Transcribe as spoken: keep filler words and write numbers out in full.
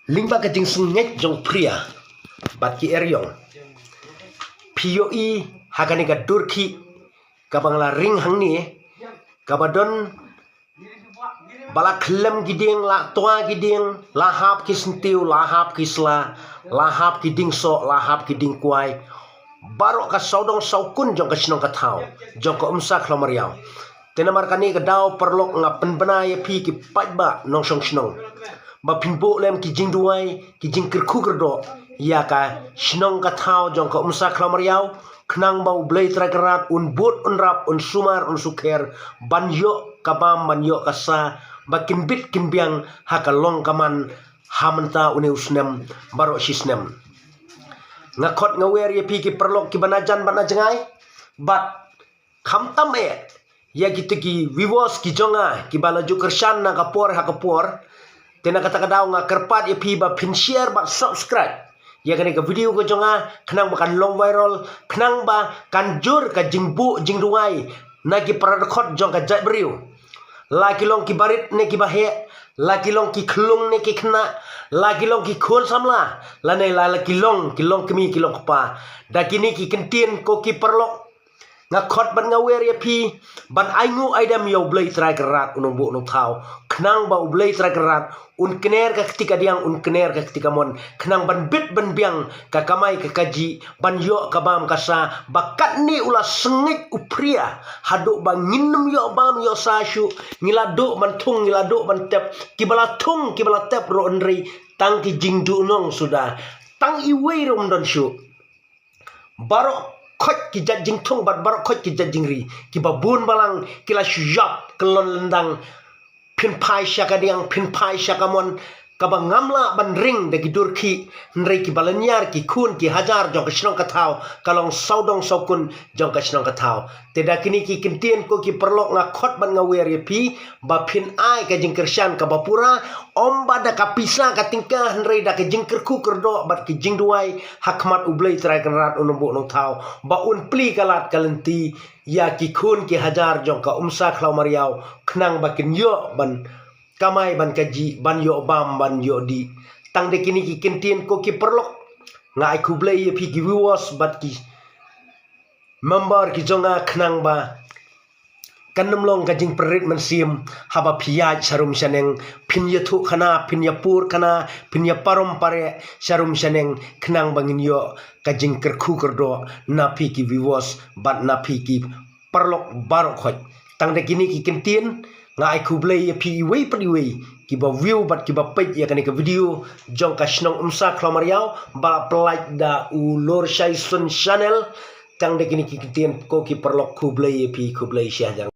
Lyngba ka jingsngewbha jong Priya bad ki eriong, phi ïohi ha kane ka dur khih kaba nga la ring hangne, kaba don ba la khlem ki dieng, la twa ki dieng, la hap ki syntiew, la hap ki sla, la hap ki dieng soh, la hap ki dieng kwai, baroh ka sawdong sawkun jong ka shnong ka thaw, jong ka Umsa Khlaw Mariaw. Te namar kane ka daw, paralok, nga pynbna ïa phi ki paidbah nongshong shnong ba phin buh lem ki jingduwai, ki jingkyrkhu kyrdoh ïa ka shnong ka thaw jong ka Umsa Khlaw Mariaw, khnang ba U Blei Trai Kynrad un bud, un rap, un sumar, un sukher ban ïoh ka bam, ban ïoh ka sa, ba kin bit kin biang ha ka long ka man ha mynta une u snem baroh shi snem. Nga khot nga wer ïa phi ki paralok kiba na jan bad na jngai, bad khamtam eh ïa kito ki viewers ki jong nga kiba la ju kyrshan na ka por ha ka por. Te na kata ka daw nga kyrpad ïa phi ba phin share bad subscribe ïa kane ka video ka jong nga, khnang ba kan long viral, khnang ba kan jur ka jingbuh jingduwai na ki para dkhot jong ka jaitbynriew, la ki long ki barit ne ki baheh, la ki long ki khlung ne ki khynnah, la ki long ki khun samla, lane la, la ki long, ki long kmie, ki long kpa. Da kine ki kyntien, ko ki paralok, nga khot bad nga wer ïa phi ban ai nguh ai dem ïa U Blei Trai Kynrad U Nongbuh Nongthaw, khnang ba U Blei Trai Kynrad un kner ka kti kadiang, un kner ka kti kamon, khnang ban bit ban biang ka kamai ka kajih, ban ïoh ka bam ka sa, ba katne u la sngewbha u Priya haduh ba ngin ym ïoh bam ïoh sa shuh. Ngi la duh ban thung, ngi la duh ban tep, kiba la thung kiba la tep ruh hynrei tang ki jingduhnong suda, tang iwei ruh ym don shuh. Baroh khoit ki jait jingthung bad baroh khoit ki jait jingri, kiba bun balang ki la shu ïap kyllon lyndang, phin phai sha kadiang, phin phai sha kamon, kaba ngam lah ban ring da ki dur khih, hynrei kiba lynñiar ki khun ki hajar jong ka shnong ka thaw, ka long sawdong sawkun jong ka shnong ka thaw. Te da kine ki kyntien, ko ki paralok, nga khot bad nga wer ïa phi ba phin ai ka jingkyrshan kaba pura, ym ba da ka pisa ka tyngka, hynrei da ka jingkyrkhu kyrdoh bad ki jingduwai ha khmat U Blei Trai Kynrad U Nongbuh Nongthaw, ba un plie ka lad ka lynti ïa ki khun ki hajar jong ka Umsa Khlaw Mariaw, khnang ba kin ïoh ban kamai ban kajih, ban ïoh bam, ban ïoh dih. Tang da kine ki kyntien, ko ki paralok, nga ai khublei ïa phi ki viewers bad ki member ki jong nga, khnang ba kan ym long ka jingpynrit mynsiem haba phi ïaid sharum shaneng, phin ïathuh khana, phin ïapur khana, phin ïaparom pareh sharum shaneng, khnang ba ngin ïoh ka jingkyrkhu kyrdoh na phi ki viewers bad na phi ki paralok baroh khoit. Tang da kine ki kyntien, nga ai khublei ïa phi iwei pa iwei kiba view bad kiba peit ïa kane ka video jong ka shnong Umsa Khlaw Mariaw, ba la pyllait da u Lor Shaison Channel. Tang da kine ki kyntien, ko ki paralok, khublei ïa phi, khublei shihajar.